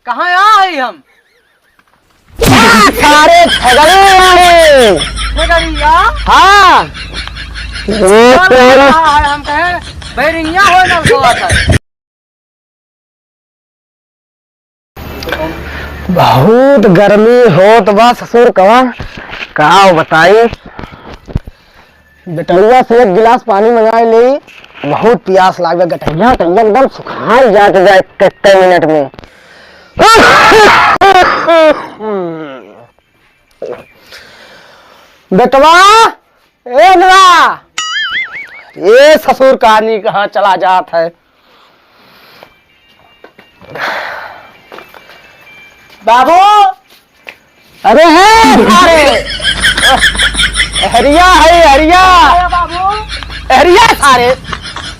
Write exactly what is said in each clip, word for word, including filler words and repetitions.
कहाँ आ है हम? सारे झगड़े हैं। झगड़िया? हाँ। वो कौन तेरी कहाँ है? हम कहे बैरिंगिया हो ना, सोआ था। बहुत गर्मी होत बा ससुर कवा, का बताई। गटरिया से एक गिलास पानी मंगाए ले, बहुत पियास लागे। गटरिया तो एकदम सुखाई जात जाए कत्ते मिनट में। बेटवा, ए नरा, ए ससुर का नी कहाँ चला जात है? बाबू! अरे है सारे! हरिया है, हरिया! आया बाबू! हरिया सारे!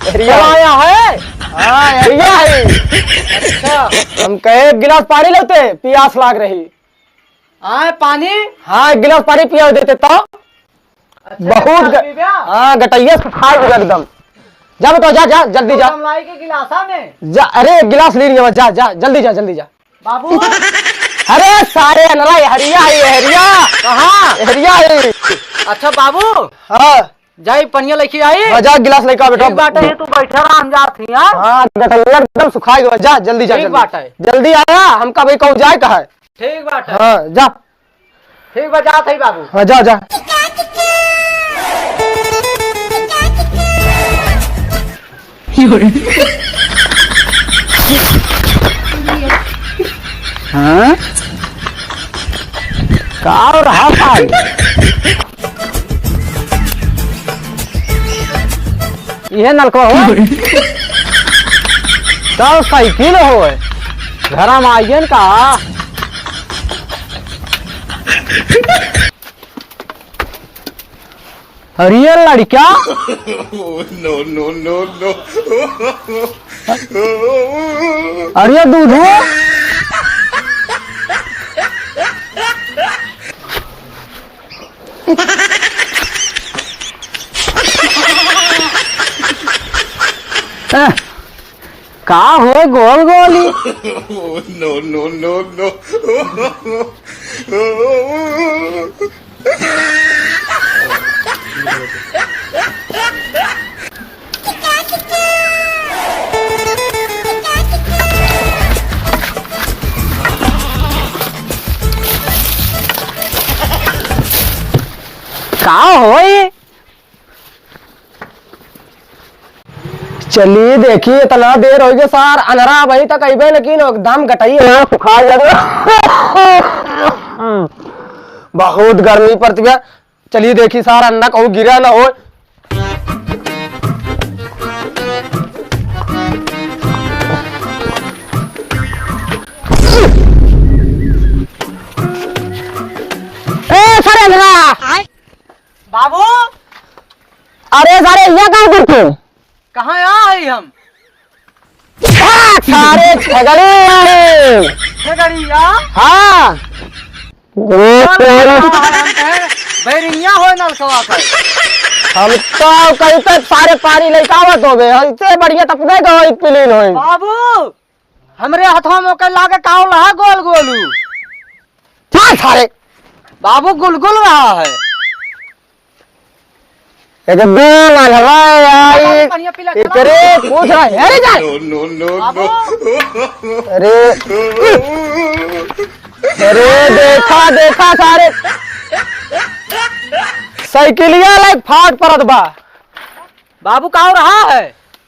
हरिया आया है? हाँ, हरिया है। अच्छा। हम कहे, एक गिलास पानी लेते, पियास लाग रही। आए पानी? हाँ, एक गिलास पानी पिया देते तो। अच्छा, बहुत गिलास ग-, पीबे? हाँ, गटैया सुखाई गया एकदम। जा बेटा, जा, जा, जल्दी जा। गमलाई के गिलासा में? जा, अरे, एक गिलास ले लिया, जा, जा, जल्दी जा, जल्दी जा। बाबू। अरे, सारे अनरा, ये हरिया है, ये हरिया। कहाँ? ये हरिया है। अच्छा बाबू। हाँ। जाई, पनिया लेके आई। हाँ, जा, गिलास लेके आ बेटा। ठीक बाटे, ये तू बैठा रह, हम जात ही, हाँ? हाँ, गटैया एकदम सुखाई गया, जा, जल्दी जा, ठीक जल्दी। बाटे। जल्दी आया, हमका भाई कहूँ जाए कहा है। ठीक बाटे। हाँ, जा। ठीक बा, जात हई बाबू। हाँ, जा, जा। हाँ? का हो रहा भाई? इहे नलकवा हो? तब साइकिल हो? घरा में आइए न का? अरे लड़का। No, no, no, no। अरे दूधू। अह, का हो गोल गोली? No, no, no, no। का होई? चली देखी, इतना देर होइ गए सार, अनहरा अबहीं तक अइबे न कीन, एकदम गटई ना सुखाए लगे। बहुत गर्मी पड़त बा। चली देखी सार, अंडा कहूँ गिरा ना हो। ए सारे अनहरा, बाबू! अरे सारे, ये का करते? कहाँ आ है हम? आ, सारे झगड़े। झगड़िया? हाँ। ओ, कौन तेरी। आ है हम कहे, बैरिंगिया हो नलकवा का। हम तो कहीं तक सारे पानी लेके आवत होबे, हमसे बढ़िया तो अपने का होई, क्लीन होई। बाबू, हमरे हथवा में ओकर लागे काव लहा गोल गोलू। चल सारे। बाबू गुलगुल रहा है। एकदम अलवा आई। बढ़िया पीला चला। एकरे पूछ रहा है। अरे जा। No, no, no, बाबू। No। अरे। अरे देखा, देखा सारे। साइकिलिया लाइक फाट परत बा। बाबू, का हो रहा है?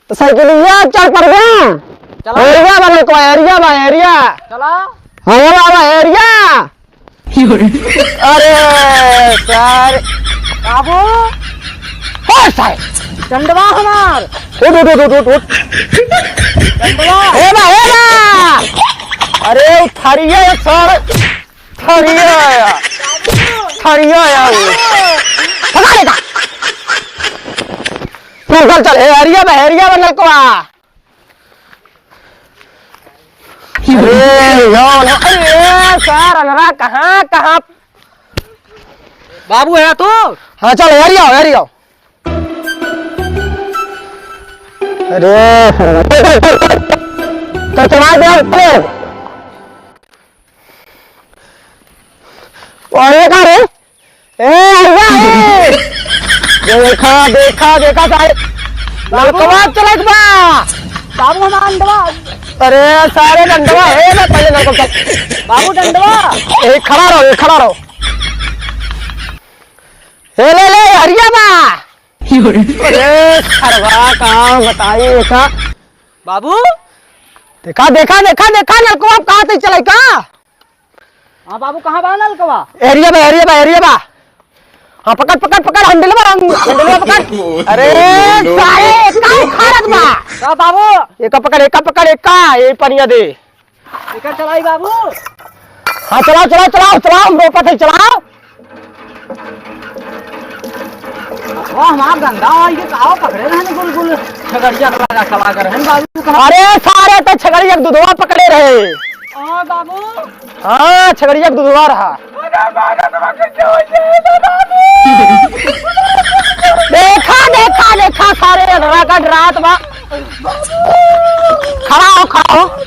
तो साइकिलिया चल पड़ गया। चला। एरिया बा लड़कवा, एरिया बा, एरिया। चला। हाँ, बा, बा, एरिया। अरे, सर। बाबू। ओ, सर। चंदवा हमार। उठ, उठ, उठ, उठ, उठ। चंदवा। ए बा, ए बा। अरे, उठारिया, सर। थरिया आया, थरिया आया वो। पकड़ लेता। चल, चल, चल, ए, हरिया बा, हरिया बा, ललकवा। अरे, यो, यो, अरे, सार, अनरा, कहाँ, कहाँ? बाबू है तू? हाँ, चल, हरिया, हरिया। अरे, तो चला दे, चल। अरे का रे? ए, अरे, ए! देखा, देखा, देखा सारे। बाबू। नलकवा चलत बा। बाबू, हमार डंडवा। अरे, सारे डंडवा, ए ना, पहले नलकवा चल। बाबू, डंडवा। ए, खड़ा रहो, ए, खड़ा रहो। ए, ले, ले, हरिया बा। अरे, सरवा, का बताई, का? बाबू। देखा, देखा, देखा, देखा, नलकवा कहाँ से चलाई का? हाँ बाबू, कहाँ बा नलकवा? एरिया बा, एरिया बा, एरिया बा। हाँ, पकड़, पकड़, पकड़, handle बा, handle बा, पकड़। अरे, सारे, एका उखाड़त बा। का बाबू? एका पकड़, एका पकड़, एका, ए पनिया दे। एका चलाई बाबू। हाँ, चलाओ, चलाओ, चलाओ, चलाओ, हम रोपत है, चलाओ। वाह, हमार गंदा है, ये काव पकड़े रहने गुल गुल। छगड़िया का लगा चला कर है बाबू, कहाँ? अरे सारे तो छगड़िया के दुधवा पकड़े रहे। हाँ बाबू। हाँ, छगड़िया के दुधवा रहा। देखा, देखा, देखा, सारे रगड़ रात बा। खड़ा हो, खड़ा हो।